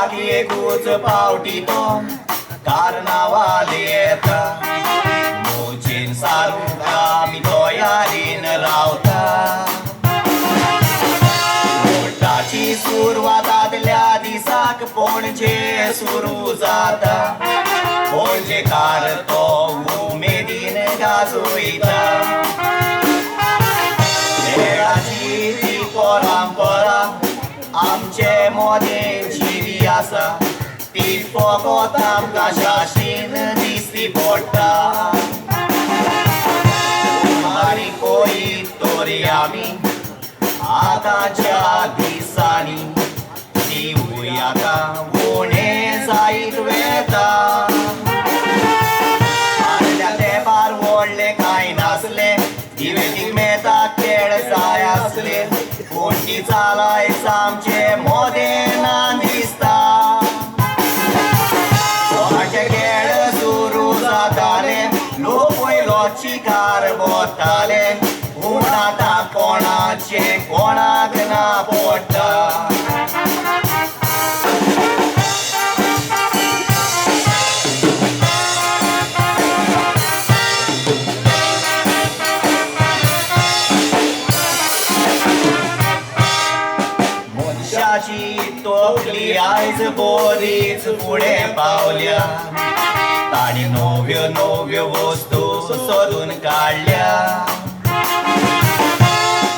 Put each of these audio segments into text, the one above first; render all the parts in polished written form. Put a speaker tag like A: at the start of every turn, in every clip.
A: वर्साक एकूच पावटी तो कार्नावाल येता. मोजेन सारूंक आमी तयारीन रावता. मोटाची सुरवात आदल्या दिसाक पणजे सुरू जाता. पणजेकार तो उमेदीन गाजयता. खेळाची ती परंपरा आमचे मोदें जिवी आसा. ती फकत आमकां शाशीन दिसती पडटा. मारी पळयत तरी आमी आतांच्या दिसांनी तिवूय आतां उणें जायत वेता. आदल्या तेंपार व्हडलें कांय नासलें, दिवेतीक मेळटा खेळ जाय आसले, पूण ती चालायच आमचे मोदें ना दिसता. लोकांचे खेळ सुरू जाताले, लोक पयलो चिकार वताले, पूण आतां कोणाचें कोणाक ना पडटा. मनशाची तकली आयज बरीच फुडें पावल्या. तांणी नव्यो नव्यो वस्तू सोदून काडल्या.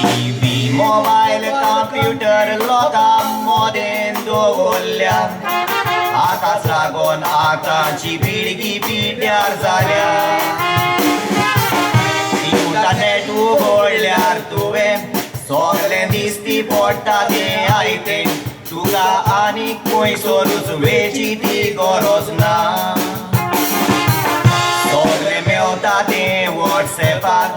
A: टीव्ही, मोबायल, कंप्युटर लोकां मोदेन दवरल्या. आतांच लागून आतांची पिळगी पिड्ड्यार जाल्या. इंटरनेट उगडल्यार तुवें सगलें दिसती पडटा तें आयतें. तुका आनीक खंयसरूच वेची ती गरज ना. सगलें मेवता तें वॉट्सएपार,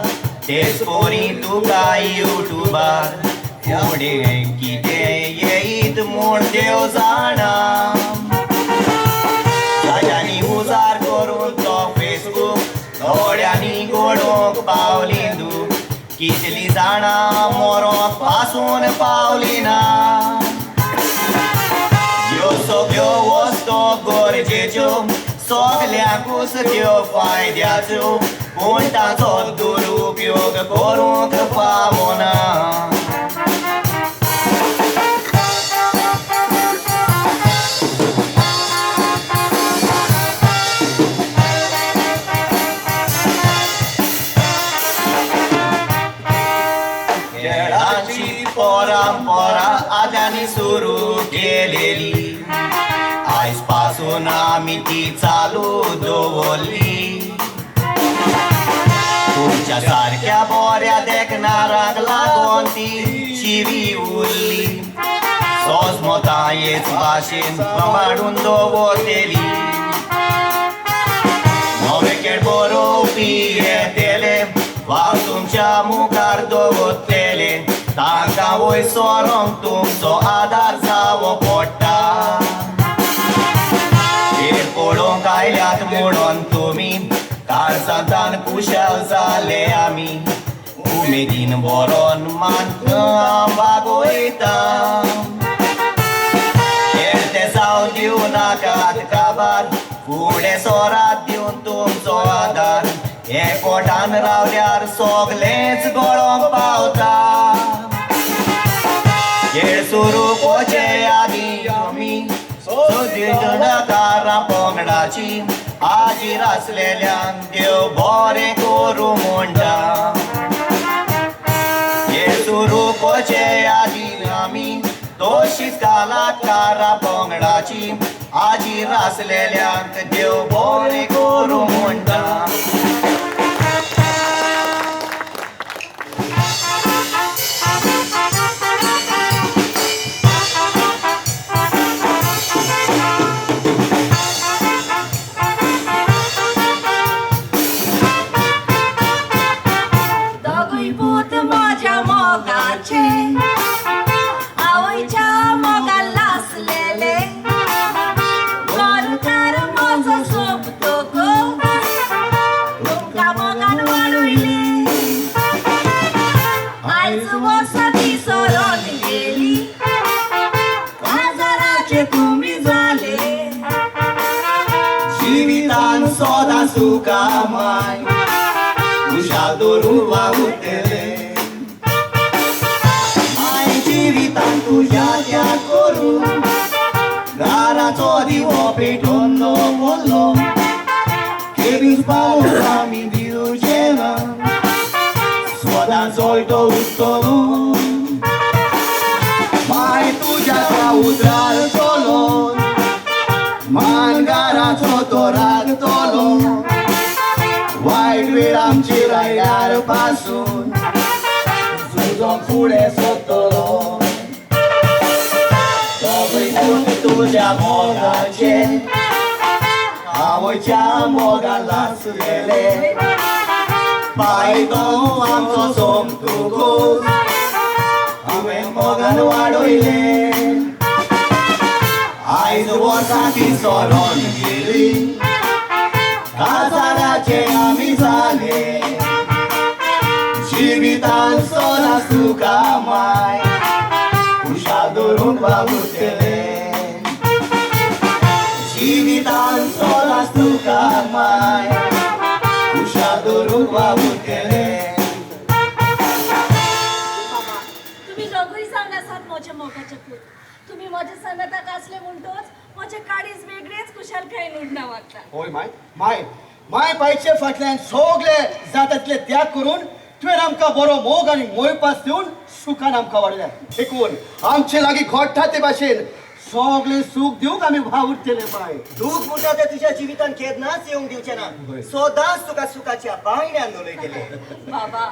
A: तेच परी तुका युट्यूबार. फुडें कितें येयत म्हूण देव जाणा. ताज्यांनी उजार करून तो फेसबूक थोड्यांनी घडोवंक पावली तूं. कितलीं जाणां मरोंक पासून पावली ना. ह्यो सगळ्यो वस्तू गरजेच्यो, सगल्यांकूच त्यो फायद्याच्यो, पूण ताचो दुरुपयोग करूंक फावना. खेळाची परंपरा आद्यांनी सुरू केलेली, आयज पासून आमी ती चालू दवरली. तुमच्या सारक्या बऱ्या देखणारांक लागून ती शिवी उरली. सोजमतायेच भाशेन सांबाळून दवरतली. नवे खेळ बरोवपी येतले, वाव तुमच्या मुखार दवरतले. तांकां वयर सरोंक तुमचो आदार जावो पडटा. खेळ पळोवंक आयल्यात म्हणून तुमी काळजांतान कुशल जाले आमी. उमेदीन बरोन मान वागयता. खेळ ते जावं दिवं नाकात काबार, फुडें सरात दिवन तुमचो आदार. एकवटान रावल्यार सगलेंच घडोवंक पावता. खेळ सुरू करचे आदीं आमी सगळीं पंगडाची हाजीर आसलेल्यांक देव बरें करूं म्हणटा. खेळ सुरू करचे आदीं आमी तशीच कलाकारां पंगडाची हाजीर आसलेल्यांक देव बरें करूं म्हणटा.
B: दोगूय पूत म्हज्या मोगाचे, आवयच्या मोगान लासलेले. घरकार म्हजो सोबतो गो,
A: तुका माय खुशाल दवरूंक वावुरतले. माय जिवितान तुज्या त्याग करून घराचो दिवो पेटोवन दवरलो, केबीस पावस आमी दिवचे ना, सदां चोयतो उरतलो. माय तुज्या त्या उतरार चलोन मानगाराचो तो राखतलो, वायट वेळ आमचेर आयल्यार पासून झुजोंक फुडें सरतलो. सगळी पूत तुज्या मोगाचे आवयच्या मोगान लासलेले, पाय तो आमचो सोमतुकूच हांवें मोगान वाडयले. आयज वर्सां ती सरोन गेली, काजाराचे आमी जाले, जिवितान सदांच तुका माय खुशाल दवरूंक वावुरतले. जिवितान सदांच तुका माय खुशाल दवरूंक वावुरतले.
B: बाबा, तुम्ही दोगूय जावन आसात म्हज्या मोगाचे पूत. तुम्ही म्हज्या सांगाताक आसले म्हणटोच म्हजें काळीज वेगळेच खुशालकायेन उडना वता.
C: होय माय, माय माय बायचे फाटल्यान सगळे जाता तितले त्याग करून तुवें आमकां बरो मोग आनी मोयपास दिवन सुखान आमकां वाडल्या. देखून आमचे लागीं घोडटा ते भाशेन सगळें सूख दिवंक आमी वावुरतले बाय.
A: दूख म्हणटा तें तुज्या जिवितान केन्नाच येवंक दिवचें ना, सदांच तुका सुखाच्या पांयड्यान उलयतले.
B: बाबा,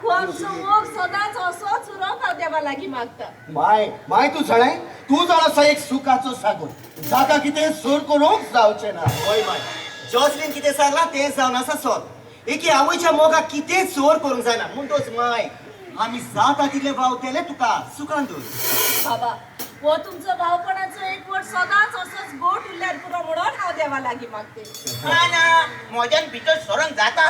B: हो आमचो मोग सदांच असोच उरोवंक हांव देवा लागीं मागता.
C: माय माय तूं जाणाय, तूं जाण आसा एक सुखाचो सागोर, जाका कितें सोर करूंक जावचें ना.
A: हय माय, जॉसलीन कितें सांगलां तें जावन आसा सत. एके आवयच्या मोगाक कितें चोर करूंक जायना, म्हणटोच माय आमी जाता तितले वावतले तुका सुखान दवर.
B: बाबा, हो तुमचो भावपणाचो एक वट सदांच असोच गोट उरल्यार पुरो म्हणून हांव देवा लागीं मागते.
D: ना म्हज्यान भितर सरोंक जाता.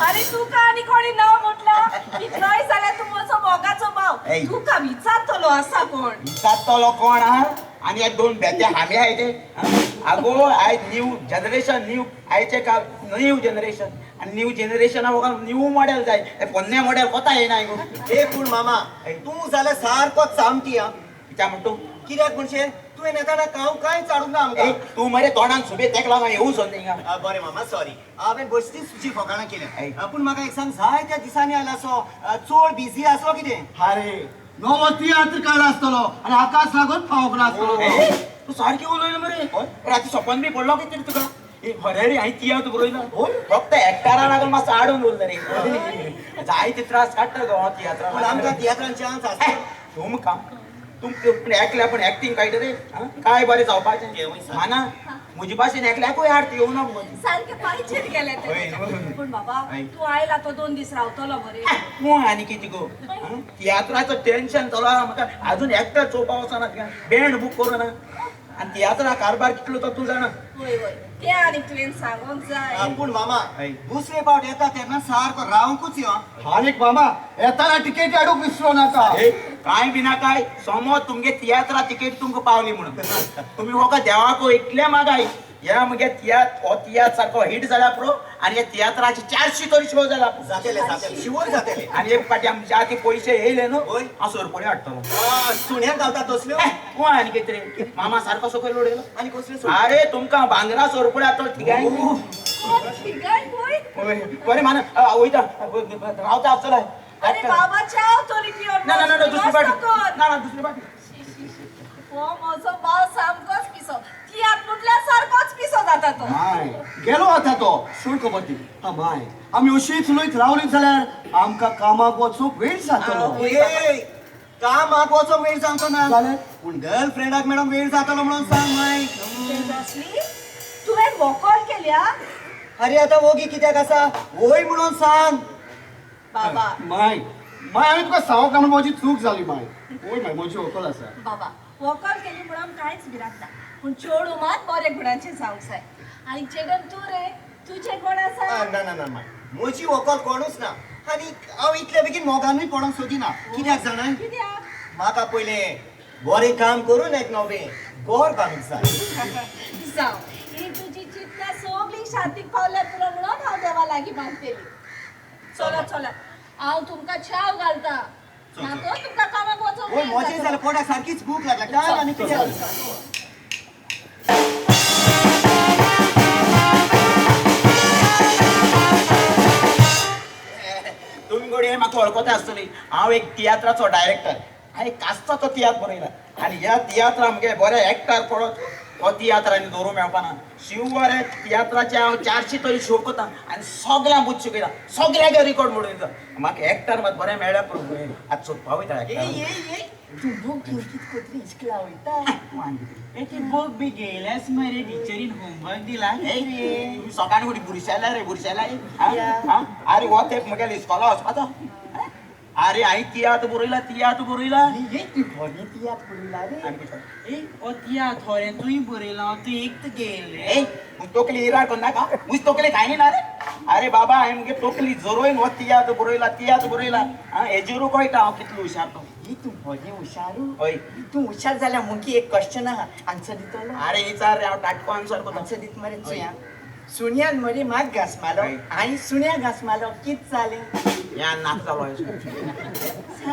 B: अरे तुका आनी कोणी ना म्हटलं, इतलोय जाल्यार तूं म्हजो मोगाचो भाव, तुका विचारतलो आसा कोण?
D: विचारतलो कोण हा? आनी हे दोन बेते हामे आहाय ते. आगो आयज न्यू जनरेशन, न्यू आयचे का न्यू जनरेशन, आनी न्यू जनरेशना न्यू मॉडेल जाय. हे पोन्ने मॉडेल कोता येना गो.
A: ए पूण मामा, तूं जाल्यार सारको चामटी आं.
D: कित्याक म्हणटू?
A: कित्याक म्हणशे तुवें येताना कांव कांय चाडूंक ना आमकां.
D: तूं मरे तोंडान सुबे तेक लागून येवं सोद हिंगा.
A: बरें मामा, सॉरी, हांवें बसतीच तुजी फकाणां केल्या. पूण म्हाका एक सांग, जायत्या दिसांनी आयला असो, चड बिजी आसलो कितें?
C: अरे नवो तियात्र काडला आसतलो आनी आकाश लागून पावंक ना आसतलो.
D: तूं सारकें उलयलो मरे. राती सपन बी पडलो कितें तुका? खरें रे, हांवें तियात्र बरयला, फक्त एक्टरा लागून मातसो आडून उरलो रे. जायते त्रास काडटा गो तियात्रा.
A: पूण आमकां तियात्रान चान्स आसता.
D: तुमकां तुमकां एकल्या पण एक्टींग कळटा रे, काय बरें जावपाचें माना. म्हजे भाशेन एकल्याकूय हाड येवना
B: सारकें पांयचेर गेले ते. पूण बाबा, तूं आयला तो 2 दीस रावतलो मरे.
D: तूं आनी कितें गो, तियात्राचो टेन्शन चलो आहा म्हाका. अजून एक्टर चोवपा वचना, बँड बूक करूं ना, आनी तियात्रा कारभार कितलो तो तूं जाणा.
B: वय वय, तें आनी तुवें सांगूंक जाय.
A: पूण मामा, दुसरे पावट येता तेन्ना सारको रावंकूच यो.
C: आनीक मामा, येताना तिकेट हाडूंक विसरो नाका.
D: कांय बी ना काय समज तुमगे तियात्रा तिकेट तुमकां पावली म्हणून तुमी हो देवाको इतले मागाय. ह्या मुगे तियात्र, हो तियात्र सारको हिट जाला पुरो, आनी ह्या तियात्राचे 400 तरी शो जाला.
A: जातले जातले, शिवर जातले.
D: आनी एक पाटी आमच्या आती पयशे येयले न्हू, हांव सोरपडी हाडटलो.
A: सुण्याक घालता तसल्यो?
D: कोण आनी कितें रे मामा सारको सकयल उडयलो
A: आनी कसल्यो?
D: अरे तुमकां भांगरा सोरपडी हाडटलो तिगांय. बरें माना, वयता रावता आसतलो.
B: अरे बाबा, च्याव तरी पिवन.
D: ना ना ना, दुसरी पाटी ना ना, दुसरी पाटी.
B: हो म्हजो भाव सामकोच पिसो, तियात्र म्हटल्यार सारकोच पिसो जाता तो.
C: माय गेलो आतां तो, सोड खबर ती. हा माय, आमी अशीच उलयत रावली जाल्यार आमकां कामाक वचूंक वेळ जातलो.
A: कामाक वचोंक वेळ जावचो ना जाल्यार, पूण गर्लफ्रेंडाक मॅडम वेळ जातलो म्हणून सांग माय.
B: तुवें वोकल केल्या?
A: अरे आतां वोगी कित्याक आसा, वय म्हणून सांग.
B: बाबा
C: माय माय, हांवें तुका सांगूंक ना म्हूण म्हजी चूक जाली माय. वय माय, म्हजी व्हंकल आसा.
B: बाबा, व्हंकल केली म्हणून कांयच भिरांत ना, पूण चेडूं मात बरे गुणांचें जावंक जाय. आनी चेडन तूं रे, तुजें कोण आसा?
A: ना ना ना माय, म्हजी व्हंकल कोणूच ना, आनी हांव इतले बेगीन मोगानूय पडोंक सोदिना. कित्याक जाणा?
B: कित्याक?
A: म्हाका पयलें बरें काम करून एक नवें घर बांदूंक जाय.
B: जावं, ही तुजी चिंतपा. चिंतनां सगळीं शांतीक पावल्यार पुरो म्हणून हांव देवा लागीं मागतली. चला चला, हांव तुमकां च्याव घालता, ना तर तुमकां कामाक वचोंक
C: ओय
B: वेळ
C: मजा
B: जातलो.
C: जाल्यार पोटाक सारकीच भूक लागला. टायम आनी कितें.
D: तुमी घडये म्हाका वळखता आसतली. हांव एक तियात्राचो डायरेक्टर. हांवें कास्ताचो तियात्र बरयला आनी ह्या तियात्रा मुगे बरे एक्टर पडत हो तियात्र आनी दवरूं मेळपाना. शिववारे तियात्राचे हांव 400 तरी शो करता आनी सगळ्यांक बूत शिकयता, सगळ्यांक रिकॉर्ड मोडून दिता. म्हाका एक्टर मात बरें मेळ्ळ्या पुरो. आतां सोदपा वयता.
E: ए तूं बूक घेवन कितें कोतरी इस्कुला वयता?
F: ए ती बूक बी घेयल्यास मरे, टिचरीन होमवर्क दिला रे.
D: तुमी सकाळी कुठे बुरशेल्या रे, बुरशेल्या. आरे हो तेप म्हगेल्या इस्कोला वचपाचो. आरे हांवें तियात्र बरयला, तियात्र बरयला.
E: ए तूं व्हडली तियात्र बरयला रे.
D: आनी कितें?
F: ए ओ तियात्र थोरें तुवें बरयला, तूं एक तर घेयल रे.
D: ए मुज तकली इराड करनाका, मुज तकली कांय ना रे. अरे बाबा, हांवें मुगे तकली झरोवन हो तियात्र बरयला, तियात्र बरयला. आं, हेजेरू कळटा हांव कितलो हुशार तो.
E: ए तूं व्हडलें हुशारू.
D: हय.
E: तूं हुशार जाल्यार मुगे एक क्वेश्चन आहा, आन्सर दितलो?
D: अरे विचार रे, हांव टाटको आन्सर करता.
E: आन्सर दित मरे. चोया, सुण्यान मरे मात घास मारलो आनी सुण्या घास मारलो, कित जालें?
D: ह्या नाक जालो.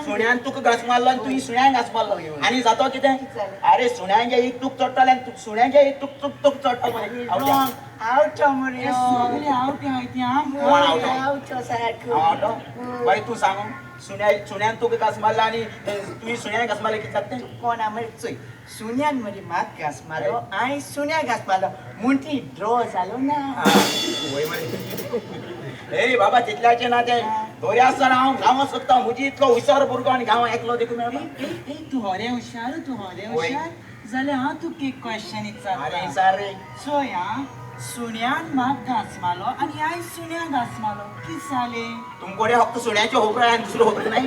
D: सुण्यान तुका घास मारलो आनी तुवें सुण्याक घास मारलो आनी जातो कितें? अरे सुण्यांगे एक तुक चडटलें आनी सुण्यांगे एक तुक तुक तुक चडटलो.
E: आवटो मरे.
F: सगळे आवटे हाय ते आमकां.
D: कोण आवटो?
E: आवटो सारको.
D: हांव आवटो? बरें तूं सांग, सुण्या सुण्यान तुका घास मारलो आनी तुवें सुण्याक घास मारलो, कितें जाता तें?
E: कोण मरे चोय, सुण्यान मरे मात घास मारलो आनी सुण्या घास मारलो म्हूण ती ड्रॉ जालो ना.
D: वय मरे. ए बाबा, तितल्याचें ना तें. दर्या आसतना हांव गांवांत सोदता म्हजी इतलो हुशार भुरगो आनी गांवांत एकलो देखून मेळना.
F: ए ए तूं होरे हुशार, तूं होरे हुशार जाल्यार हांव तुका एक क्वेश्चन
D: अरे
F: विचारता.
D: विचार रे.
F: चोय आं, सुण्यान म्हाका घास मारलो आनी हांवें सुण्या घास मारलो, कित जालें?
D: तुमकडे फक्त सुण्याच्यो खबरो आनी दुसऱ्यो खबरो नाही.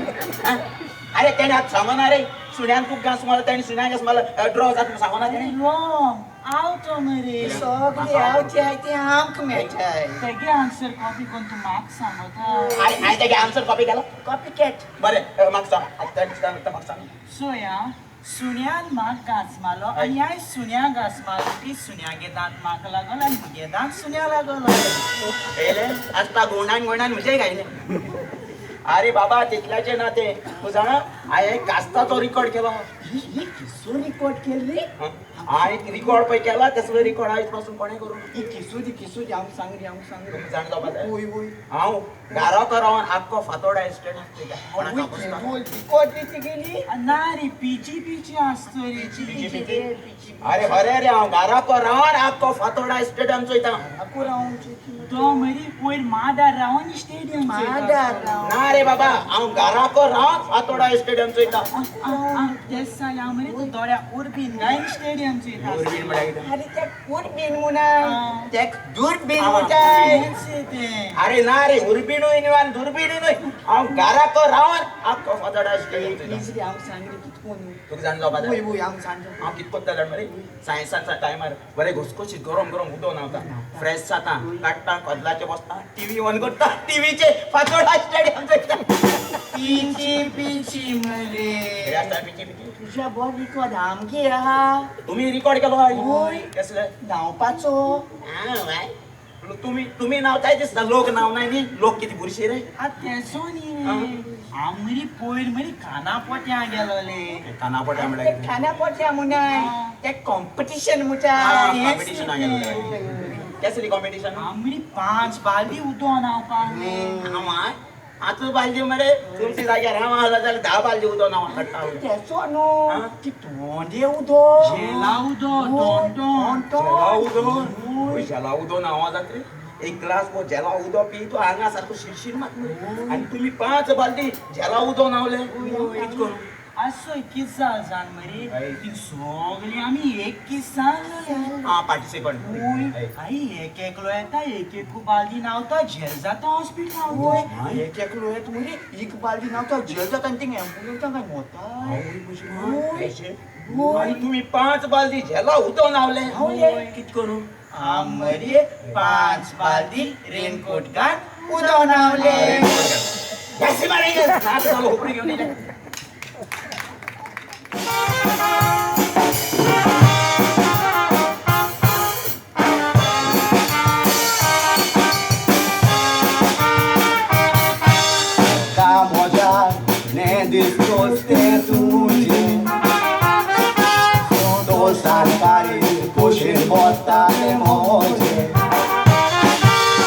D: अरे तेणें आतां सांगना रे, सुण्यान तुका घास मारलो, तेणें सुण्याक घास मारलो, ड्रॉ जाता म्हूण सांगना तेणें.
F: रॉंग, आवटो मरे.
E: सगळे आवटे आहाय ते आमकां मेळटाय.
F: तेगे आन्सर कॉपी करून तूं म्हाका सांगता.
D: अरे हांवें तेगे आन्सर कॉपी केलो?
E: Copy cat.
D: बरें, म्हाका सांग आतां, म्हाका सांग.
F: चोय आं, सुण्यान म्हाका घास मारलो आनी हांवें सुण्या घास मारलो की सुण्यागे दांत म्हाका लागलो आनी मुगे दांत सुण्या लागलो.
D: येयलें आसता गोंडान गोंडान म्हजेय घायलें. अरे बाबा, तितल्याचें ना तें. तूं जाणा, हांवें कास्ताचो रिकॉर्ड केलो.
E: किसो रिकॉर्ड केल रे?
D: हांवें रिकॉर्ड पळय केला, तसलो रिकॉर्ड आयज पासून कोणें करूं.
E: ए किसो दी, किसो दी, आमकां सांग रे, आमकां सांग रे.
D: तुमी जाण जावपा जाय.
E: वय वय.
D: हांव घरा रावन आख्खो फातोडा स्टेडियम.
E: रिकॉर्ड रे तिगेली.
F: ना रे, पिची पिची आसतो रे.
D: Peachy peachy. अरे बरें रे, हांव घरा रावन आख्खो फातोडा स्टेडियम चोयता.
F: तो मरे वयर माडार रावन स्टेडियम.
E: माडार रावन.
D: ना रे बाबा, हांव घराको रावन फातोडा स्टेडियम चोयता.
F: तेच जालें, हांव मरे तूं दोळ्या उर्बीन गायन स्टेडियम चोयता.
D: दुर्बीण म्हळ्यार कितें?
E: अरे त्या दुर्बीन म्हणा, त्या दुर्बीन म्हणटाय.
F: तें.
D: अरे ना रे, उर्बीणूय न्हय आनी दुर्बीणूय न्हय, हांव घराको रावन आख्खो फातोडा स्टेडियम चोयता.
E: प्लीज रे, आमकां सांग रे कित कोण.
D: तुका जाण जावपा
E: वय
D: जाय.
E: वय, आमकां सांग.
D: हांव कित कोत्ता जाण मरे, सायन्सान टायमार बरें घसघशीत गरम गरम उदक न्हांवता, फ्रेश जाता, काडटा कदलाचेर बसता, टिवी ऑन करता, टिवीचेर फातोडा स्टेडियम चोयता.
F: पिची पिची मरे.
D: कितें आसता पिची पिची?
E: तुज्या बरो रिकॉर्ड आमगे आहा.
D: तुमी रिकॉर्ड केलो?
E: वय.
D: कसले?
E: न्हांवपाचो.
D: तुमी तुमी न्हांवताय दिसता, लोक न्हांवनाय न्ही. लोक कितें बुरशे रे.
F: आतां तेसो न्ही रे, हांव मरे पयर मरे काना पोट्यां गेलोले.
D: कानापट्या म्हळ्यार कितें?
E: खाना पोट्या म्हणा, ते कॉम्पिटिशन म्हणटा.
D: कॉम्पिटिशन कसली कॉम्पिटिशन?
F: हांव मरे 5 बालदी उदक न्हांवपाक.
D: आतां बालदी मरे तुमच्या जाग्यार हांव आसलो जाल्यार 10 बालदी उदक न्हांवन काडटा.
E: तेचो न्हू, ती तोंडे उदक.
F: झेला उदक, टोन
D: झेला उदक, झेला उदक न्हांवा जाता रे. एक ग्लास हो झेला उदक पी तूं आंगा सारको शिरशीर मात मरे. आनी तुमी 5 बालदी झेला उदक न्हांवले कित करूं?
F: आसो कित जाल जाण मरे, ती सगळीं आमी एक किसान.
D: आं, पार्टिसिपंट.
F: आई एक एकलो येता, एक एक बालदी न्हांवता, झेल जाता हॉस्पिटल.
E: एक एकलो येता मरे, एक बालदी न्हांवता, जेल जाता आनी थिंग एम्बुलन्सान काय मोता.
D: आनी तुमी 5 बालदी झेला उदक न्हांवले कित करूं?
E: आम मरे 5 बालदी रेनकोट घाल उदक न्हांवले.
D: नाक जालो, खोपरी घेवन येयले.
C: संतोषान काळीज खोशेन भरता तें म्हजें.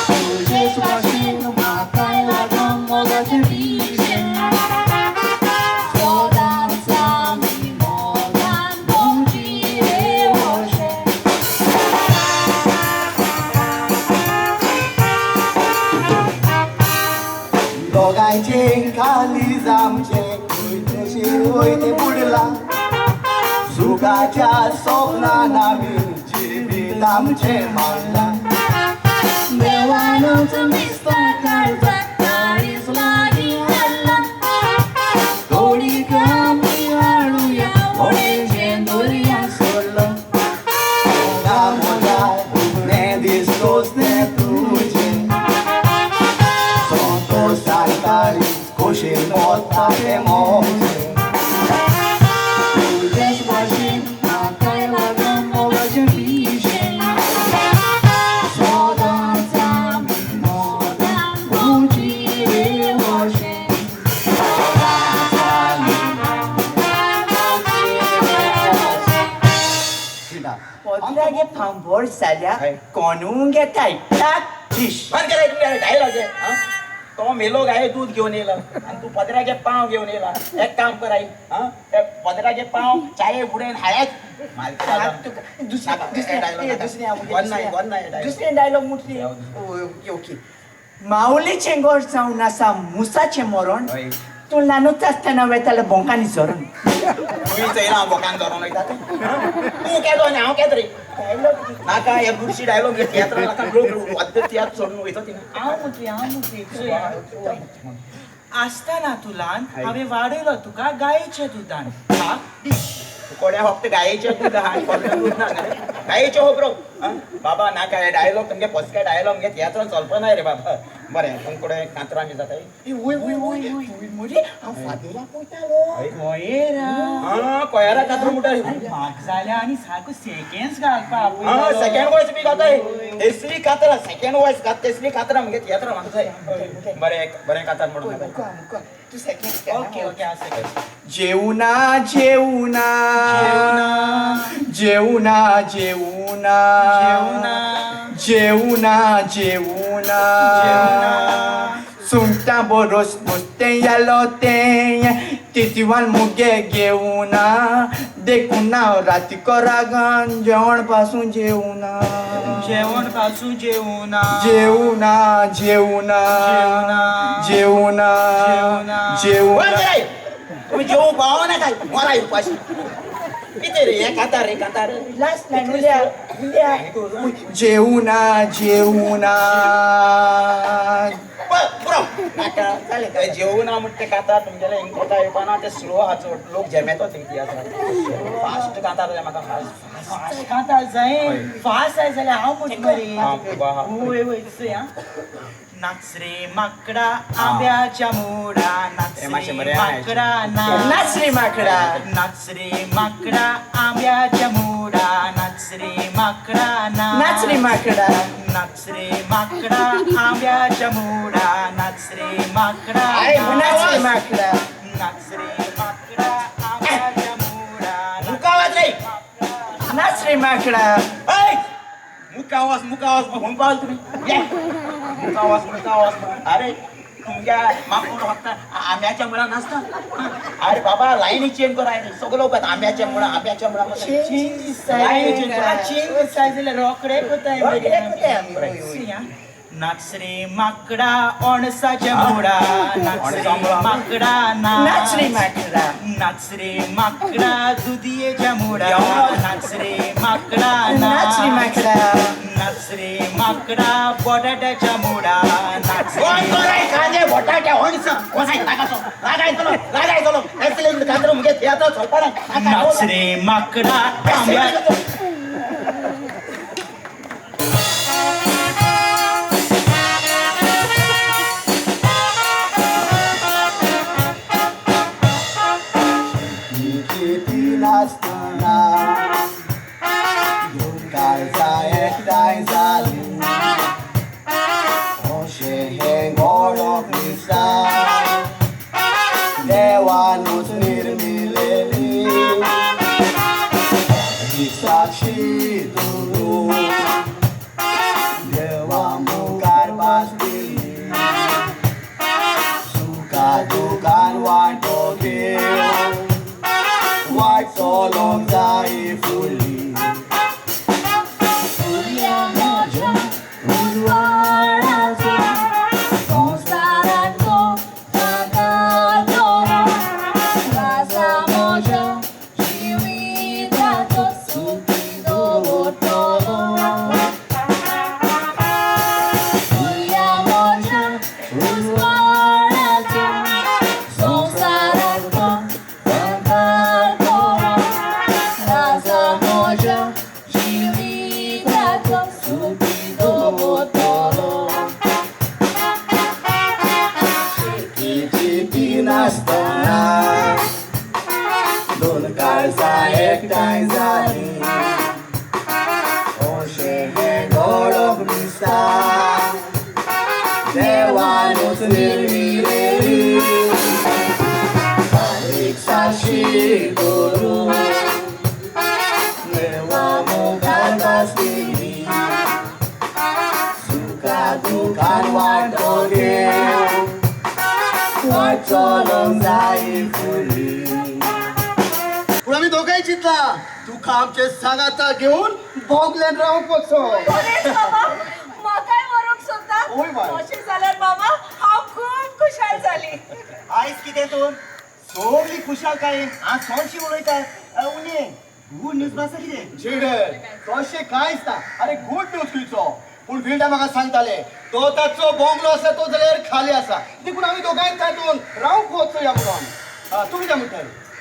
B: तुजेच भाशेन म्हाकाय लागोन मोगाचें पिशें. सदांच आमी मोगान भोंवची रे अशें.
C: दोगांयचे काळीज आमचें खंय तशें वयतें बुडलां. सुखाच्या सपनान आमी जिवीत आमचें मांडलां.
B: देवानूच दिसता काळजाक काळीज लागीं हाडलां. तोडीक आमी हाडुया होळयेचें दर्या सोडलां.
C: मोगा मोगा दुखणें दिसलोच तें तुजें. संतोषान काळीज खोशेन भरता तें म्हजें.
B: तुजेच भाशेन म्हाकाय लागोन मोगाचें पिशें. सदांच आमी मोगान भोंवची रे अशें. सदांच आमी मोगान भोंवची रे अशें.
E: पदरागे फांबर जाल्या कोणूंक येताय टाक डिश.
D: बंद कराय तुमगे डायलॉग हे. आं? तो मेलो गाय दूध घेवन येयला आनी तूं पदराचे पांव घेवन येयला. एक काम कराय, आं, ते पदराचे पांव चाये बुडयन हायच.
E: दुसरे डायलॉग मुटली. Okay okay. माऊलीचें गोड जावन आसा मुसाचें मरण. तूं ल्हानूच आसतना वेतालो बोंकांनी झरोन.
D: तुमी चोयला हांव बोकान झरोन वयता तें? तूं केदो आनी हांव केदो रे? नाका हे बुरशी डायलॉग तियात्रान नाका. लोक तियात्र सोडून वयता थिंगा.
F: हांव मुटली, हांव मुटली. चोय, आसतना तूं ल्हान हांवें वाडयलो तुका गायेच्या दुदान.
D: कोड्या फक्त गायेचें दूद आहा आनी कसलें दूद ना रे. गायेचें खबरो बाबा. नाका हे डायलॉग तुमगे फसके डायलॉग मगे तियात्रान चलपा ना रे बाबा. बरें, तुमकडे कांतरां बी जाताय?
E: वय वय वय वय मुरे, हांव फादेराक वयतालो.
F: कोयरा.
D: आं, कोयरा कांतरो म्हणटा.
F: म्हाक जाल्या आनी सारको सेकेंड्स घालपा.
D: आं, सेकंड वॉयस बी घाताय तेसली कातरां. सेकंड वॉयस घात तेसली कातरां मगे तियात्रां म्हाका जाय. बरें बरें, कांतार म्हणून.
E: मुका मुका तूं सेकंड.
F: ओके ओके, हांव सेकेंड.
E: जेवना जेवना जेवना जेवना
F: जेवना
E: जेवना जेवना
F: जेवना
E: सुंगटां बरोस नुस्तें येलो तें तितिवान मुगे घेवना. देखून हांव राती रागान जेवण पासून जेवना.
F: जेवण पासून जेवना.
E: जेवना जेवना
F: जेवना
E: जेवना
F: जेवना.
E: जेवना.
D: बंद कराय. तुम्ही जेवू पावना काय मराय उपाशी कितें रे हे कांतार रे कांतार.
E: लास्ट लायन उल्या उल्या. जेवना जेवना.
D: पुरो नाका जालें. जेवना म्हणटा ते कांतार तुमगेलें हिंग कोता येवपाना. ते स्लो आहा चड. लोक जेमेतो थिंग तियात्रान. फास्ट कांतार जाय म्हाका, फास्ट.
F: फास्ट कांतार जाय. फास्ट जाय जाल्यार हांव म्हणटा मरे. वय वय, चोय. आं, नाच रे माकडा आंब्याच्या मोडा, नाच
D: मातशें
F: रे
D: बरें आहा.
F: माकडा नाच.
E: नाच रे माकडा.
F: नाच रे माकडा आंब्याच्या मोडा, नाच रे माकडा नाच.
E: नाच रे माकडा.
F: नाच रे माकडा आंब्याच्या मोडा, नाच रे माकडा
D: आहे,
E: नाच रे माकडा.
F: नाच रे माकडा आंब्याच्या मोडा.
D: मुकावाज रे.
E: नाच रे माकडा.
D: ऐ मुकावाज मुकावाज म्हणून पावल तुम्ही ये. मुकावाज मुकावाज. अरे तुमच्या माकूड फक्त आंब्याच्या मुळा नाचता. अरे बाबा, लायनी चेंज करा रे. सगळो लोक आंब्याच्या मुळा आंब्याच्या मुळा.
F: चेंज
D: लायनी चेंज करा.
F: चेंज जाय जाल्यार रोखडे कोताय.
E: रोखडे कोताय आमी. वय, वय.
F: नाच रे माकडा अणसाच्या मोडा, नाच रे माकडा
E: नाच रे माकडा.
F: नाच रे माकडा दुधियेच्या मोडा, नाच रे माकडा
E: नाच रे माकडा.
F: नाच रे माकडा बटाट्याच्या मोडा, नाच रे.
D: कोण कोराय कांदे बटाटे होणस कोणाय नाकासो रागायतलो रागायतलो. एक्सलेंट कांतरो मुगे थिएटर चलपा ना.
F: नाच रे माकडा आंब्या.
C: किती नासतना दोन काळजां एकठांय जालीं अशें हें घडप दिसा देवानूच निर्मिलेली. बारीक साक्षी दवरून देवा मुखार भास दिली सुखा दुखान वांटो घेवन वाट चलोंक जाय फुडली.
B: म्हज्या उजवाडाचो संवसाराचो सांगातो राजा म्हज्या जिविताचो सुखी दवरतलो. सुर्या म्हज्या उजवाडाचो संवसाराचो सांगातो राजा म्हज्या जिविताचो सुखी दवरतलो.
C: चिती नासतना दोन काळजां एकठांय जालीं अशें हें घडोवंक दिसता देवानूच निर्मिलेली बारीक साक्षी दवरून देवा मुखार भास दिली सुखा दुखान वांटो घेवन वाट चलोंक जाय फुडली. पूण आमी दोगांय चिंतला तुका आमचे सांगाता घेवन बोगल्यान रावंक वचो.
B: खरेंच बाबा, म्हाकाय व्हरूंक सोदता?
C: ओय बाय.
B: अशें जाल्यार बाबा हांव खूब खुशाल जाली.
A: आयज कितें तूं सगळी खुशालकायेन आज सोंशी उलयता. उणें गुड न्यूज आसा कितें?
C: जेडन तशें कांयच ना. अरे गुड न्यूज खंयचो? पूण विल्डा म्हाका सांगताले तो ताचो बोंगलो आसा तो जाल्यार खाली आसा देखून आमी दोगांय तातूंत रावंक वचोया म्हणून. तूं कितें म्हणटा?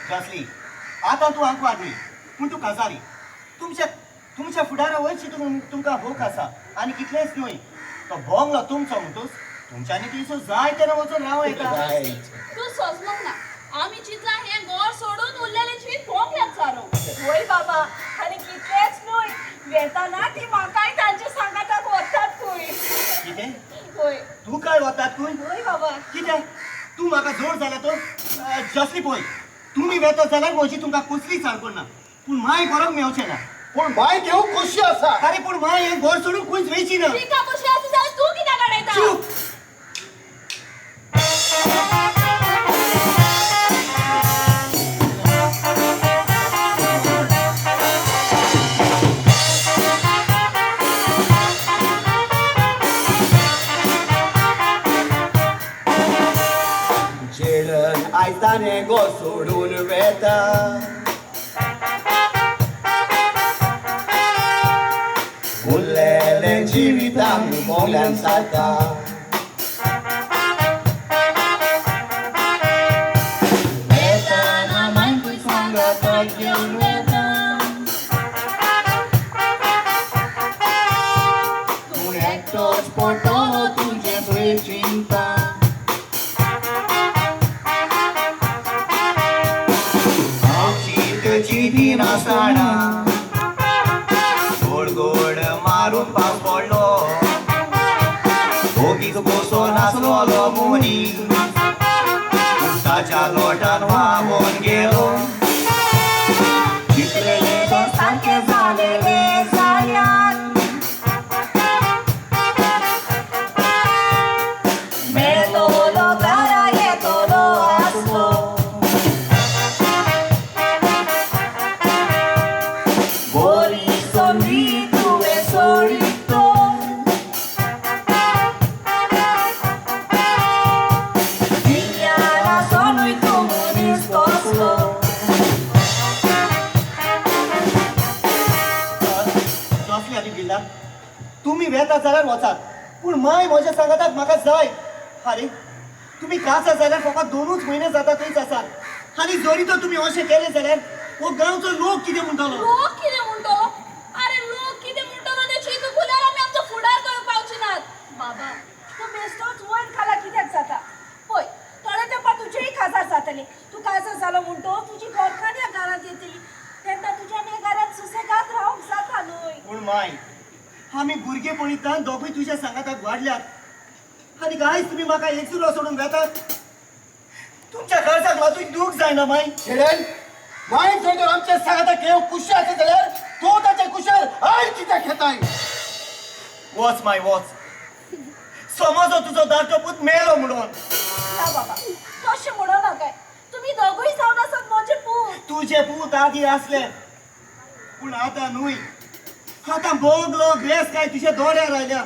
A: जसली आतां तूं आंकवार न्ही पूण तूं काजारी. तुमच्या तुमच्या फुडारा वयची तुमकां हक आसा आनी कितलेंच न्हय तो बोंगलो तुमचो म्हणटूच तुमच्यांनी थंयसर जाय तेन्ना वचून रावं येता.
B: तूं सोंसलोंक ना. आमी चिंतलां हें घर सोडून उरलेलें जिवीत भोंवल्यात सारो. वय बाबा, आनी कितलेंच न्हय वेताना ती म्हाकाय तांच्या सांगाताक वतात खंय.
A: कितें
B: वय.
A: तूं काय वतात खंय?
B: वय बाबा.
A: कितें तूं म्हाका जोड जाल्या तर जसली पळय तुमी वेता जाल्यार म्हजी तुमकां कसलीच अडचण ना पूण माय घराक मेवचें ना.
C: पूण माय घेवंक खोशी आसा.
A: अरे पूण माय हें घर सोडून खंयच वयची ना.
B: तिका खोशी आसा जाल्यार तूं कित्याक अडयता?
A: चूप.
C: जेडन आयज ताणें गो सोडून वेता उरलेलें जिवितान बोंगल्यान सारता.
B: वेताना मायकूय सांगाताक घेवन वेता.
C: तूं एकटोच पडटलो तुजें थंय चिंता.
A: हांव चीत चिती नासतना गोड गोड मारून पावस पडलो ओगीच बसून आसलोलो मनीस ताच्या लोटान व्हांवोन गेलो.
B: चितलेलें सारकें जालेलें जाल्यार मेळटलो घरा येतलो आसलो. बोरी संदी तुवें सोडीत तो गिन्याना सोनूय तूं मनीस कसलो.
A: जसली आनी बिल्डा तुमी वेता जाल्यार वचात पूण माय म्हज्या सांगाताक म्हाका जाय. अरे तुमी कासा जाल्यार फकत 2 म्हयने जाता थंयच आसात आनी जरी तर तुमी अशें केलें जाल्यार हो गांवचो लोक कितें म्हणटलो?
B: लोक कितें म्हणटलो? अरे लोक कितें म्हणटलो तें चिंतूंक उरल्यार आमी आमचो फुडार करूंक पावचे नात. बाबा तूं बेश्टोच वयर खाला कित्याक जाता? पळय थोड्या तेंपार तुजेंय काजार जातलें. तूं काजार जालो म्हणटकच तुजी घरकान्न ह्या घरांत येतली तेन्ना तुज्यान ह्या घरांत सुसेगाद रावंक जाता न्हय.
A: पूण माय आमी भुरगेपणींतल्यान दोगूय तुज्या सांगाताक वाडल्यात आनी आयज तुमी म्हाका एकसुरो सोडून वेतात. तुमच्या काळजाक मातूय दूख जायना माय.
C: जेडन माय जर तर आमच्या सांगाताक घेवंक खुशी आसा जाल्यार
A: वच माय वच, समज तुजो धाकटो पूत मेलो म्हणून.
B: ना बाबा, तशें म्हणो नाकाय. तुमी दोगूय जावन आसात म्हजे पूत.
A: तुजे पूत आदी आसले, पूण आतां न्हय. आतां बोगलो ग्रेस काय तुज्या दोळ्यार आयल्या.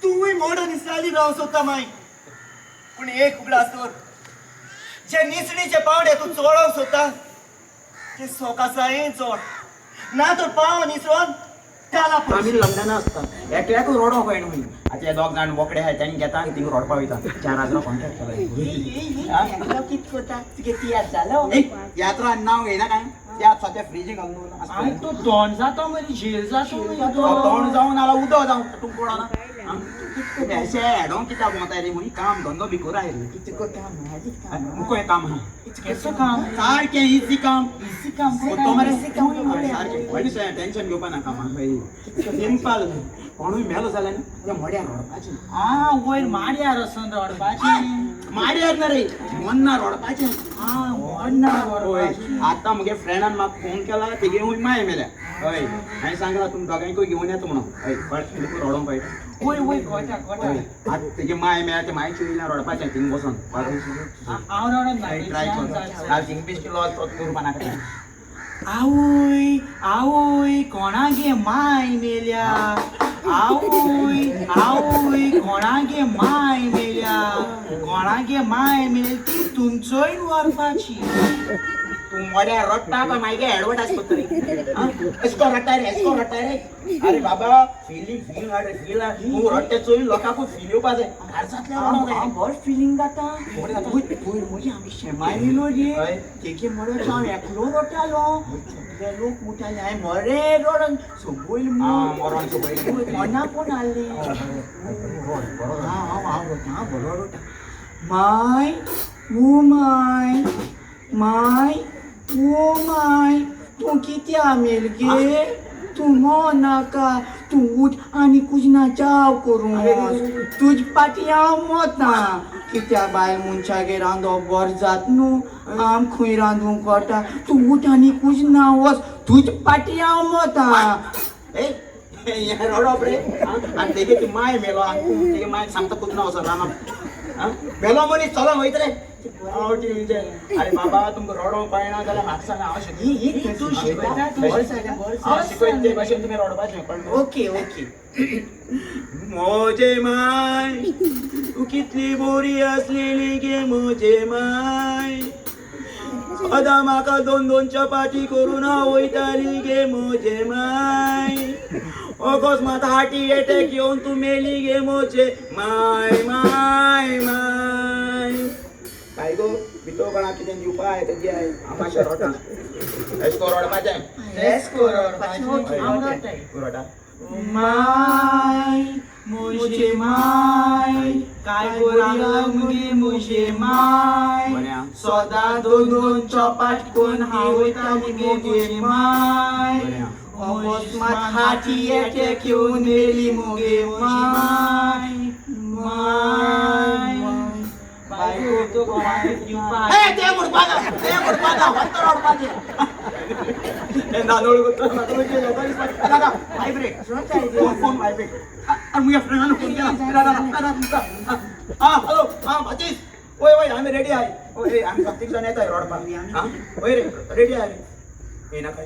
A: तूंय मॉडर्न इस्रायली राव सोदता माय, पूण एक उगडास तर, जे निसणीचे पावडे तूं चोडोंक सोदता ते सोकासायेन चोड, ना तर पाव निसरोन काला.
D: आमी लंडना आसता, एकल्याकूच रोडो कळना न्हू. आतां हे दोग जाण बोकडे आहाय, तेंकां घेता आनी थिंगा रोडपा वयता. 4000 कॉन्ट्रॅक्ट केला.
F: कित करता तुगे तियात्र जालो?
D: तियात्रा नांव घेयना काय, तियात्र सद्या फ्रिजीक घालून दवरला.
F: आनी तूं तोंड जाता मरे, झेल जातो मरे.
D: तोंड जावन नाल्यार उदक जावं, तुमकां कळना. अशें हेडोंक कित्याक भोंवताय रे? मुई काम धंदो बी करा रे.
F: कितें करता?
D: मुको हें काम आहा.
F: कसो काम?
D: सारकें इजी काम.
F: इजी काम.
D: तो मरे सारकें व्हडलें टेंशन घेवपा नाका. म्हाका सिंपल, कोणूय मेलो जाल्यार न्हू त्या मड्यार रडपाचें.
F: आ वयर माड्यार वचून रडपाचें?
D: माड्यार ना रे, मन्ना रडपाचें.
F: आ मन्ना रडपाचें.
D: आतां म्हगे फ्रेंडान म्हाका फोन केला, तेगे हूंय माय मेल्या. हय, हांवें सांगलां तुमी दोगांयकूय घेवन येता म्हणून. हय, तुका रडोंक पळयता?
F: वय वय, कोटा कोटा.
D: आतां तेगे माय मेल्या, ते मायचे वयल्यान रडपाचें थिंग बसोन.
F: हांव रडोन ना.
D: ट्राय कर, हांव थिंग बेश्टी लॉस करपा नाका.
F: आवय आवय, कोणागे माय मेल्या? आवय आवय, कोणागे माय मेल्या? कोणागे माय मेल ती तुमचोय व्हरपाची.
D: तूं मड्यार रडटा काय मागीर एडवर्टायज करता रे? एसको रडटा रे, एसको रडटा रे. अरे बाबा, फिलींग फील हाड, फील हाड. तूं रडटे चोय लोकांकूय फील येवपा जाय. काळजांतल्यान रडोंक जाय.
E: बरो फिलींग जाता. पयर म्हजी आमी शेमाय मेलो रे, तेगे मड्यार हांव एकलो रडटालो. सगळे लोक म्हणटाले हांवें मरे रडोन संबयल.
D: मरोन संबयल.
E: कोणा कोण आहले. हांव हांव रडटा, बरो रडटा. My oh my, my oh my, तूं कित्या मेल गे? तूं मो नाका. तूं उठ आनी कुजना चाव करूं. तुज पाटी हांव मोता. कित्या बायल मनशागेर रांदप बर जात न्हू, आम खंय रांदूंक कळटा. तूं उठ आनी कुजना वच, तुज पाटी हांव मोता.
D: हें रडप रे? आनी तेगे ती माय मेलो आनी तूं तेगे माय सांगता कुजना वचोन रांदप. मेलो मनीस चलोन वयता रे. अरे बाबा, तुमकां रडोंक कळना जाल्यार म्हाका सांगा, हांव शिकयता.
F: तूं शिकयता?
D: हांव शिकयता ते भाशेन तुमी रडपाचें, कळ्ळें?
E: Okay okay.
D: मोजे my, तूं कितली बोरी आसलेली गे मोजे माय. सदां म्हाका दोन दोन चपाती करून वयताली गे मोजे माय. अकस्मात हार्टी एटॅक येवन तूं मेली गे मोजे माय माय माय. काय गो, भितर कोणाक कितें दिवपा आय तें दियाय. हांव मातशें रडटा. एशको रडपाचें.
F: एशको रडपाचें. हांव रडटाय.
D: तूं रडटा?
F: माय म्हजे माय, काय गोरांग मुगे म्हजे माय. सदां दोन दोन चपाट कोन हांव वयताली गे म्हजे माय. अकस्मात हार्टी एटॅक येवन मेली मुगे माय माय. बायको तो कोणाक दिवपा.
D: तें म्हणपा ना, तें म्हणपा ना, फक्त रडपाचें. नानोळ करता. Vibrate phone, vibrate. आनी म्हज्या फ्रेंडान फोन केला. आं हॅलो, आं भातीस, वय वय, आमी रेडी आहाय. वय, आमी सत्तीक जाण येताय रडपाक. आं वय रे, रेडी आहाय रे. येयना काय?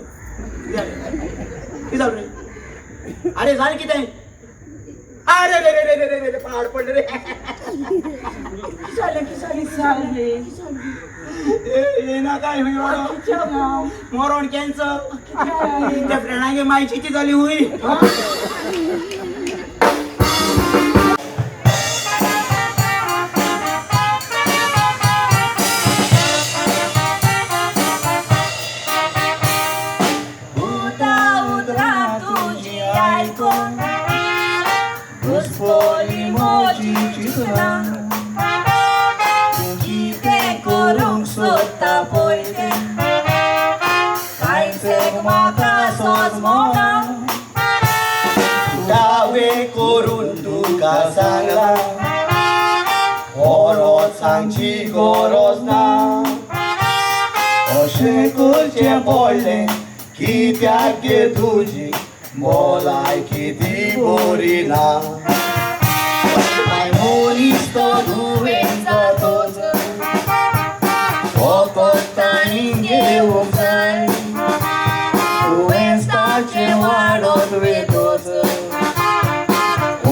D: कितें जालें रे? अरे जालें कितें? अरे रे रे रे रे रे, पाड पडले रे.
F: कितें जालें? कितें जालें?
D: येयना काय हुंय रडो? मरोण कॅन्सर. त्या फ्रेंडागे मायची ती जाली हुंय.
B: उता उतरां तुजी आयकून घुसपोली म्हजी चिंतनां. कितें करूंक सोदता पळय तें, कांयच एक म्हाका सोजमना.
C: दावे करून तुका सांगला, परत सांगची गरज ना. अशें करचें पडलें कित्याक गे तुजी भलायकी ती बरी ना माय मनीस तो दुयेंस जातोच फकत तांणी घेवंक जाय दुयेंस ताचें वाडत वेतोच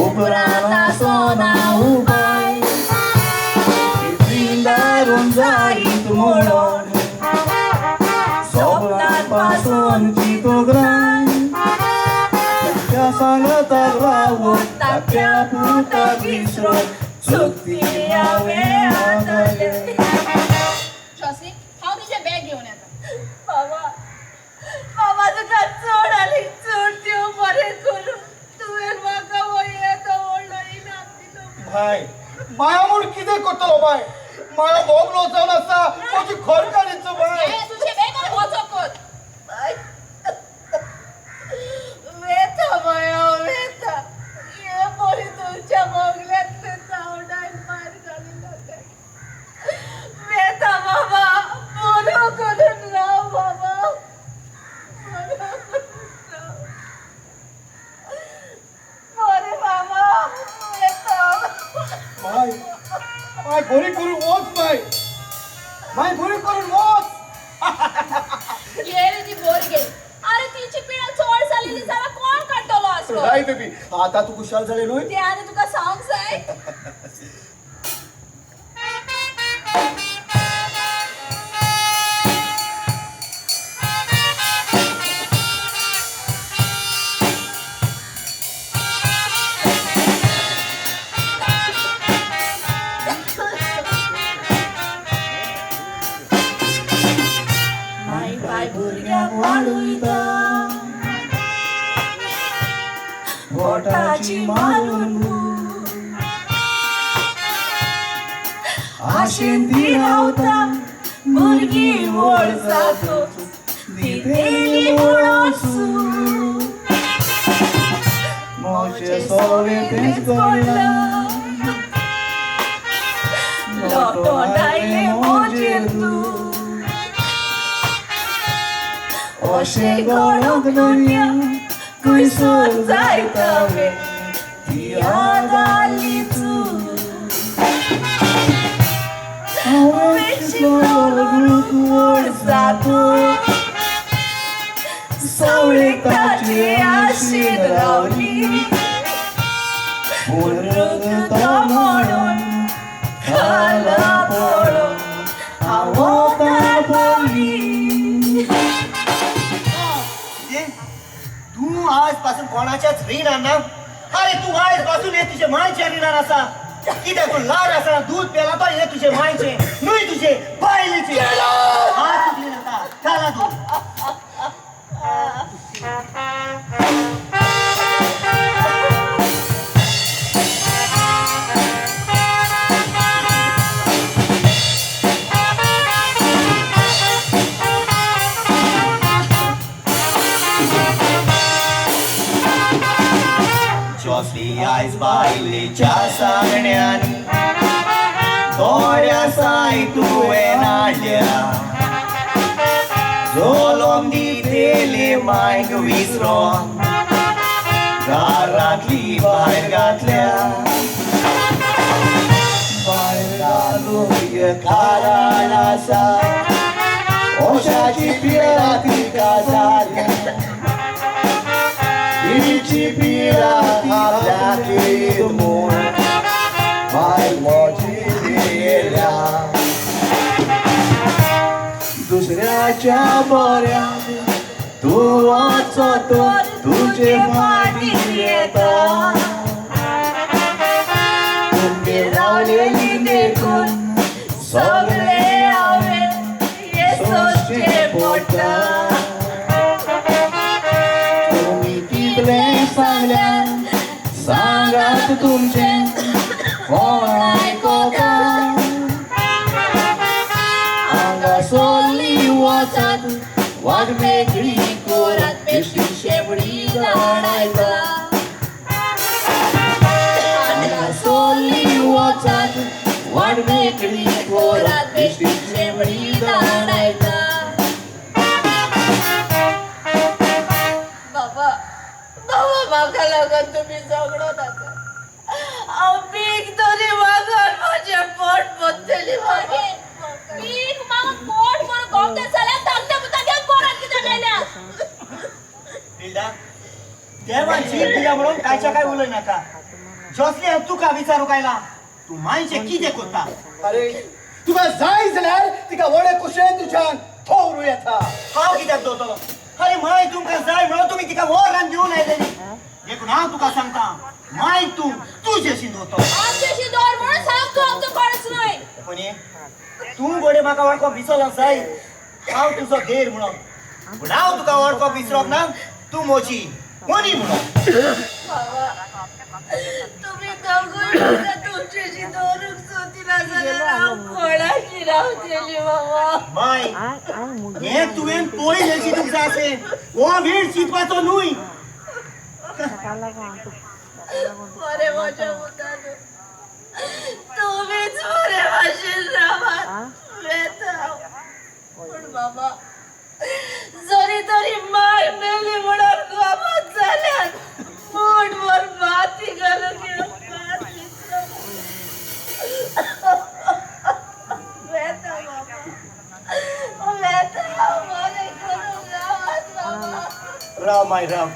C: उपरांत आसना उपाय दारून जायत म्हणून सपनांत पासून चिंतूंक जाय तुमच्या सांगाताक रावून ताच्या पुताक विसरून चुकती हांवें आदलें.
B: जॉसली, हांव तुजें बॅग घेवन येता. बाबा, बाबा तुका चड आनी चड देव बरें करूं. तुवें म्हाका येतो व्हडलो इनाम दिलो.
C: भाय माया म्हूण कितें करतलो बाय? माया बोगलो जावन आसा म्हजी घरकारीचो बाय.
B: तुजें बॅग आनी वचप कर. बाय वेता माया वेता. हे पळय तुमच्या बंगल्यांतले चावडान मार घालिल्लो तें. वेता बाबा, बरो करून राव बाबा, बरो करून राव. बरें बाबा, वेता.
C: माय माय बरी करून वच माय, माय बरी करून वच.
B: गेली ती बोरी गेली. अरे तिची पिडा चड जालेली जाल्यार कोण काडटलो आसलो?
C: राय बेबी, आतां तूं खुशाल जालें न्हय?
B: तें आनी तुका सांगूंक जाय? माय बाय भुरग्यांक वाडयता पोटाची मारून भूक,
C: आशेन ती रावता
B: भुरगीं व्हड जातोच दितेली म्हणून सूख.
C: म्हजें सगळें तेंच घडलां
B: लोटोन आयलें म्हजेर तूं.
C: अशें घडोंक दुनिया खंयसर जायता वे ती याद
B: आली तूं.
C: हांवें चिंतलो व्हड जातोच
B: सावळेक ताचे आशेन रावली,
C: पूण
B: तो म्हणून खाला पडून हांव वोतार पावली.
A: तूं आज पासून कोणाच्याच रिणान ना. अरे तूं आयज पासून हे तुजे मायच्या रिणान आसा. कित्याक तूं ल्हान आसतना दूद पेला तो हे तुजे मायचें न्हय तुजे बायलेचें. हात चुकली नाका खाला तूं. जॉसली आयज बायलेच्या सांगण्यान दोळ्या साय तुवें हाडल्या. जोलोम दितेली मायक विसरोन दारांतली भायर घातल्या.
C: भायर घालूंक कारण आसा ओशाची पिडा तिका जाल्या. तिची पिडा आपल्याक म्हूण माय म्हजी दिल्या. दुसऱ्याच्या बऱ्याक तूं वचत तुजे फाटीं येता. तुमगेर रावलेली
B: देखून सगळें हांवें हें सोंसचें पडटा.
C: तुमी कितलें सांगल्यार सांगात तुमचें कोण आयकता. हांगा सोली वचात वाट मेकळी
B: कोरात बेश्टी शेंपडी धाडायता.
C: हांगा सोली वचात वाट मेकळी
B: कोरात बेश्टी शेंपडी धाडायता. बाबा बाबा म्हाका लागून तुमी झगडो नाका. हांव भीक तरी मागून म्हजें पोट भरतली. भीक मागून पोट भरून गवते जाल्यार धाकट्या पुताक घेवन पोराक कित्याक आयल्या?
A: बिल्डा, देवान जीव दिला म्हणून कायच्या काय उलय नाका. जसले हांव तुका विचारूंक आयला, तूं मायचें कितें करता?
C: अरे तुका जाय जाल्यार तिका व्हडे कुशेन तुज्यान दवरूं येता.
A: हांव कित्याक दवरतलो? अरे माय तुमकां जाय म्हणून तुमी तिका व्हरान घेवन आयलेली. देखून हांव तुका सांगता, माय तूं तुजेशी दवरतलो.
B: आमच्याशी दवर म्हणून सांग तूं आमचो कोणच न्हय.
A: कोणी तूं घोडे म्हाका वळखप विसरलो जाय, हांव तुजो देर म्हणून. पूण हांव तुका वळखप विसरोंक ना, तूं म्हजी कोणी म्हणून.
B: बाबा तुमी दोगूय म्हाका तुमच्याशी दवरूंक सोदिना जाल्यार हांव कोणाशी रावतली बाबा?
A: माय हें तुवें पयलें चिंतूंक जाय आसलें. हो वेळ चिंतपाचो न्हय.
B: बरें म्हज्या पुतानू, तुमीच बरे भाशेन रावात, वेता हांव. पूण बाबा जरी तरी माय मेली म्हणून गोमत जाल्यार मूठभर माती घालून भात विसरो. वेता बाबा, वेता हांव, बरें करून रावात बाबा.
A: राव माय राव,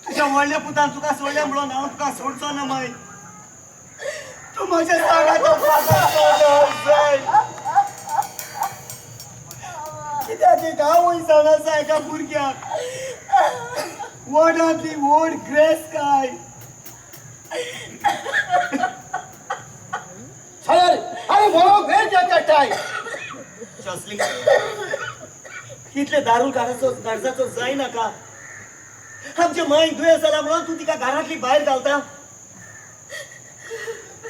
A: तुज्या व्हडल्या पुतान तुका सोडलें म्हणून हांव तुका सोडचो ना माय. तूं म्हज्या सांगाता जाय. कित्याक एक आवय जावन आसा एका भुरग्याक व्हडांतली व्हड ग्रेस काय.
C: जाल्यार अरे मरोंक वेळ कित्याक काडटाय?
A: जसली, इतले दारू गरजाचो जायनाका. आमच्या मायक दुयेंस जाला म्हणून तूं तिका घरांतली भायर घालता.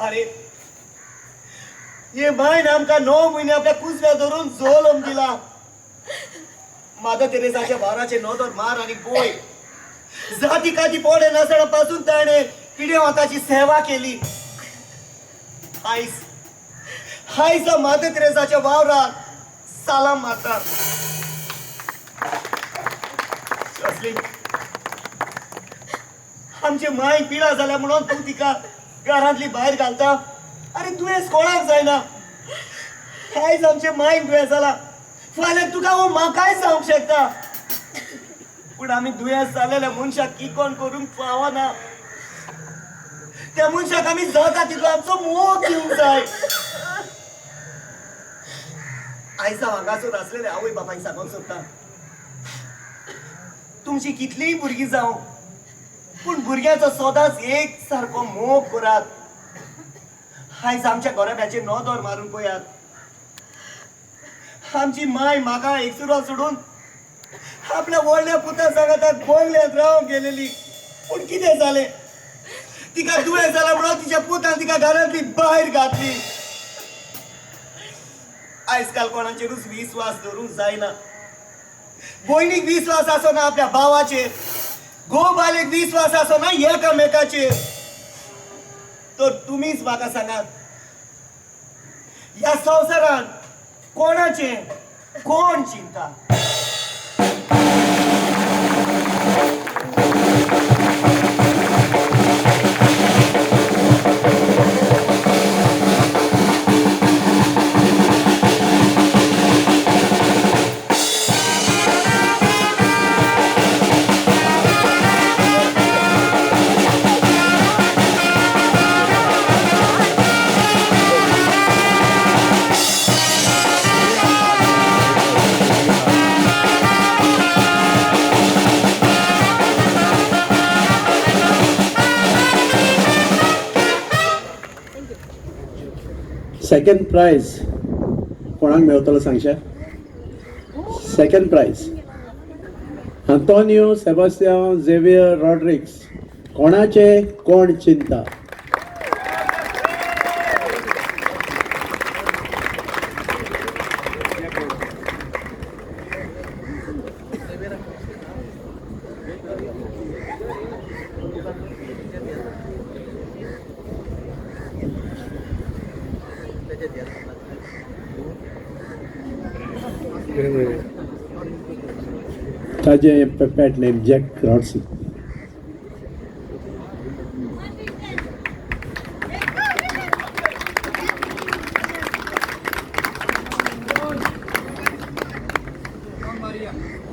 A: अरे हे मायन आमकां 9 म्हयने आपल्या कुसव्या धरून जल्म दिला. मादर तेरेसाच्या भाराचे नदर मार आनी बोय जाती काती पडे नासतना पासून ताणें पिडेवंताची सेवा केली. आयज आयज मादर तेरेसाच्या वावराक सालाम मारता. आमचे माय पिडा जाल्या म्हणून तूं तिका घरांतली भायर घालता. अरे दुयेंस कोणाक जायना. आयज आमचे मायक दुयेंस जाला, फाल्यां तुका हो म्हाकाय जावंक शकता. पूण आमी दुयेंस जालेल्या मनशाक किकोण करूंक फावना. त्या मनशाक आमी जाता तितलो आमचो मोग दिवंक जाय. आयज हांव हांगासर आसलेले आवय बापायक सांगूंक सोदता, तुमची कितलीय भुरगीं जावं, पूण भुरग्याचो सदांच एक सारको मोग करात. आयज आमच्या घराब्याचेर नदर मारून पळयात. आमची माय म्हाका एकसुरो सोडून आपल्या व्हडल्या पुता सांगाताक बंगल्यांत रावंक गेलेली. पूण कितें जालें, तिका दुयेंस जाला म्हणून तिच्या पुतान तिका घरांतली भायर घातली. आयज काल कोणाचेरूच विस्वास धरूंक जायना. भयणीक विस्वास आसना आपल्या भावाचेर, घोव बायलेक विस्वास आसना एकामेकाचेर. तर तुमीच म्हाका सांगात, ह्या संवसारांत कोणाचें कोण चिंता?
G: सेकंड प्रायज कोणाक मेळटलो सांगशे? Second prize Antonio Sebastian Xavier Rodrigues. कोणाचे कोण चिंता? ताजें pet name Jack Rodsey.
C: Maria.